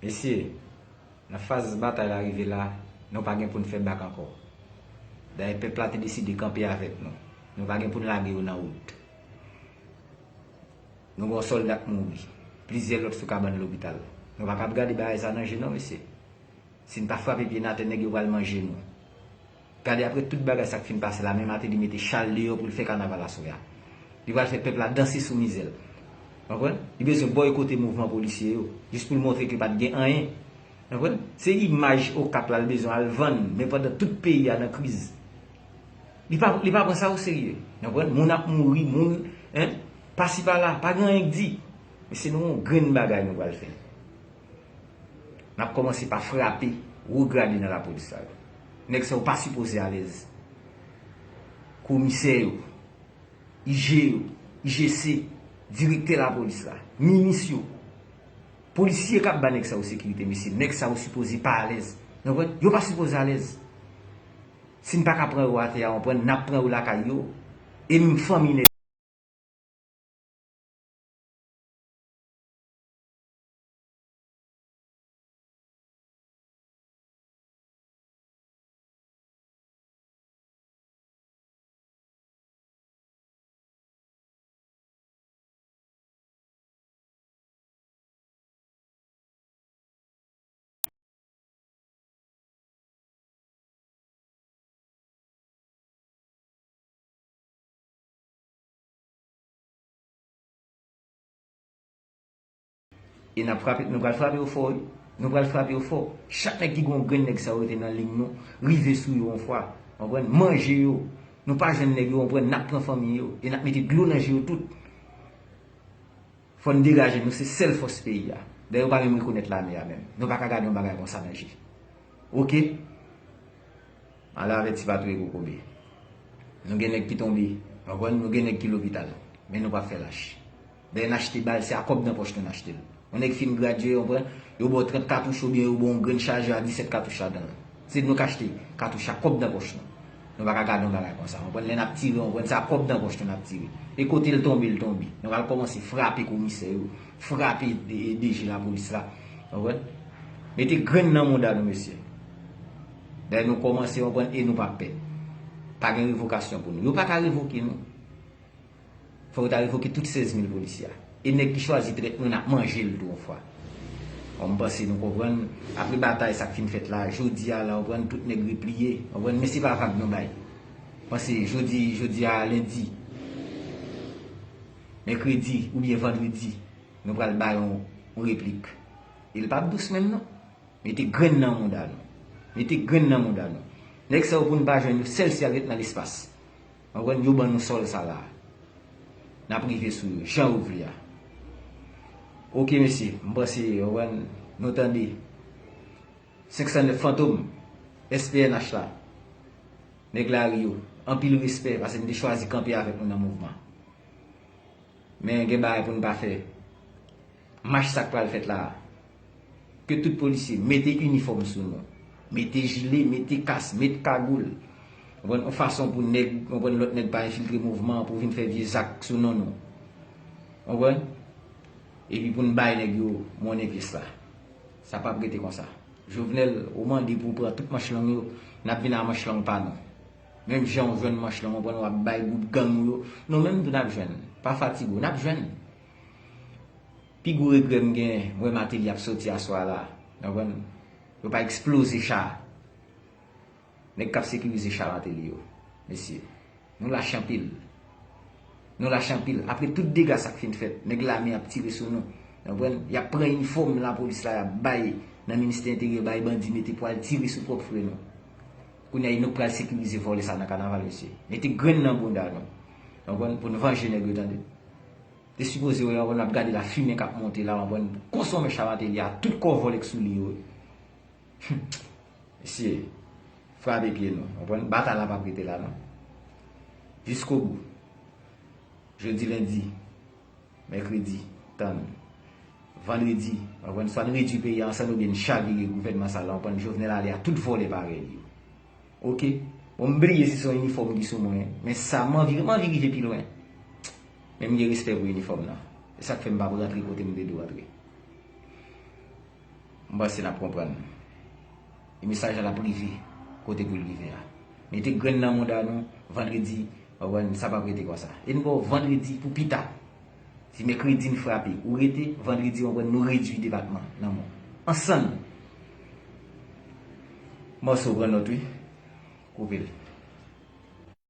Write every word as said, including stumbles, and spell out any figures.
Mesye, nan faz batay la rive la, nou pa gen pou n fè bak ankò. Dayè, pèp la te deside kanpe avèk nou. Nou pa gen pou n lage yo nan wout. Nou gen yon sòlda k mouri. Plizyè lòt sou kabann lopital. Nou pa kab gade bagay sa nan je non, mesye. Si n pa frape pye n atè, nèg yo pral manje nou. Gade, apre tout bagay sa k fin pase la, men Martelly mete cha l deyò pou l fè kanaval aswè a. Li pral fè pèp la danse sou mizè l. Konprann? Li bezwen bòykote mouvman polisye yo, jis pou l montre ke pa t gen anyen. Konprann? Se imaj Okap la l bezwen al vann, men pandan tout peyi a nan kriz. Li pa, li pa pran sa oserye. Konprann? Moun ap mouri, moun, en, pasi pala, pa gen anyen k di. Men se nou yon grenn bagay nou pral fè. N ap kòmanse pa frape wo grade nan lapolis la yo. Nèg sa yo pa sipoze alèz. Komisè yo, I G yo, I G C, direktè lapolis la, minis yo, polisye k ap ba nèg sa yo sekirite, mesye, nèg sa yo sipoze pa alèz. Ou konprann? Yo pa sipoze alèz. Si n pa ka pran yo atè a, ou konprann, n ap pran yo lakay yo, e menm fanmi nèg E n ap frape, nou pral frape yo fò, wi. Nou pral frape yo fò. Chak nèg ki gen yon grenn nèg sa yo rete nan liy nou, rive sou yo yon fwa. Konprann? Manje yo. Nou pa jwenn nèg yo, konprann? N ap pran fanmi yo. E n ap mete dlo nan je yo tout. Fò n degaje nou, se sèl fòs peyi a. Dayè, yo pa menm rekonèt lame a menm. Nou pa ka gade yon bagay konsa nan je. Oke? Ale avèti pa touye kokobe. Nou gen nèg ki tonbe, konprann? Nou gen nèg ki lopital. Men nou p ap fè lach. Dayè, n achte bal, se a kòb nan pòch nou n achte l. Yon nèg fin gradye, konprann? Yo ba w trant katouch oubyen yo ba w yon grenn chajè a disèt katouch ladan l. Se nou k achte katouch a kòb nan pòch nou. Nou pa ka gade yon bagay konsa, konprann? Lè n ap tire, konprann? Se a kòb nan pòch nou n ap tire. E kote l tonbe, l tonbe. Nou pral kòmanse frape komisè yo, frape D G lapolis la. Konprann? Mete grenn nan mouda nou, mesye. Dayè, nou kòmanse, konprann, e nou p ap pè. Pa gen revokasyon pou nou. Yo pa ka revoke nou. Fò yo ta revoke tout sèz mil polisye a. E nèg ki chwazi trèt nou, n ap manje l tou yon fwa. Bon, m panse nou konprann. Apre batay sa k fin fèt la, jodi a la, w konprann, tout nèg repliye. W konprann, men se pa vag nou bay. Panse jodi, jodi a lendi, mèkredi oubyen vandredi, nou pral bay yon, yon replik. E l p ap dous menm non. Mete grenn nan mouda nou. Mete grenn nan mouda nou. Nèg sa yo pou n pa jwenn yo, sèl si y al ret nan lespas. W konprann? Yo ban nou sòl sa la. N ap rive sou yo, jan yo vle a. Oke, mesye, m panse, w konprann, nou tande. Senk san nèf Fantom, S P N H la. Nèg lari yo, anpil respè, paske n te chwazi kanpe avèk nou nan mouvman. Men gen bagay pou n pa fè. Mach sa k pral fèt la a. Ke tout polisye mete inifòm sou nou. Mete jile, mete kas, mete kagoul. Konprann? Yon fason pou nèg, konprann, lòt nèg pa enfiltre mouvman an pou vin fè vye zak sou non nou. Konprann? Epi pou n bay nèg yo monnen pyès la. Sa p ap rete konsa. Jovenel, ou mande pou w pran tout manch long yo, n ap vin a manch long pa nou. Menm jan w jwenn manch long, konprann, w ap bay gwoup gang ou yo, nou menm tou n ap jwenn. Pa fatige w, n ap jwenn. Pi gwo regrè m gen, m wè Martelly ap soti aswè a la. Konprann? Yo pa eksploze cha. Nèg k ap sekirize cha Martelly yo. Mesye, nou lach anpil. Nou lach anpil. Apre tout dega sa k fin fèt, nèg lame ap tire sou nou. Konprann? Y ap pran inifòm lapolis la, y ap bay nan ministè enteryè, bay bandi mete pou al tire sou pwòp frè nou. Kounye a, e nou k pral sekirize vòlè sa nan kanaval, mesye. Mete grenn nan bounda nou. Konprann? Pou n vanje nèg yo, tande. Te sipoze wè, konprann, n ap gade lafimen k ap monte la, konprann, konsonmen cha Martelly a, tout kò vòlè k sou li yo. Mesye, frape pye nou, konprann, batay la p ap rete la non. Jiskobou. Jodi lendi, mèkredi, tann. Vandredi, konprann, swa n redui peyi a ansanm oubyen n chavire gouvènman sa la, konprann, Jovenel ale a tout vòlè parèy li yo. Oke? Bon, m bliye si se yon inifòm ki sou mwen, men sa, m anvi, m anvi rive pi lwen. Men m gen respè pou inifòm nan. Se sa k fè m p ap rantre kote m te dwe rantre. M panse n ap konprann. E mesaj la l ap rive kote pou l rive a. Mete grenn nan mouda nou, vandredi, w konprann, sa p ap rete konsa. E n ba w vandredi pou pita. Si mèkredi n frape, ou rete, vandredi, w konprann, nou redui depatman nan mò. Ansanm. Mòso pran nòt, wi. Koupe l.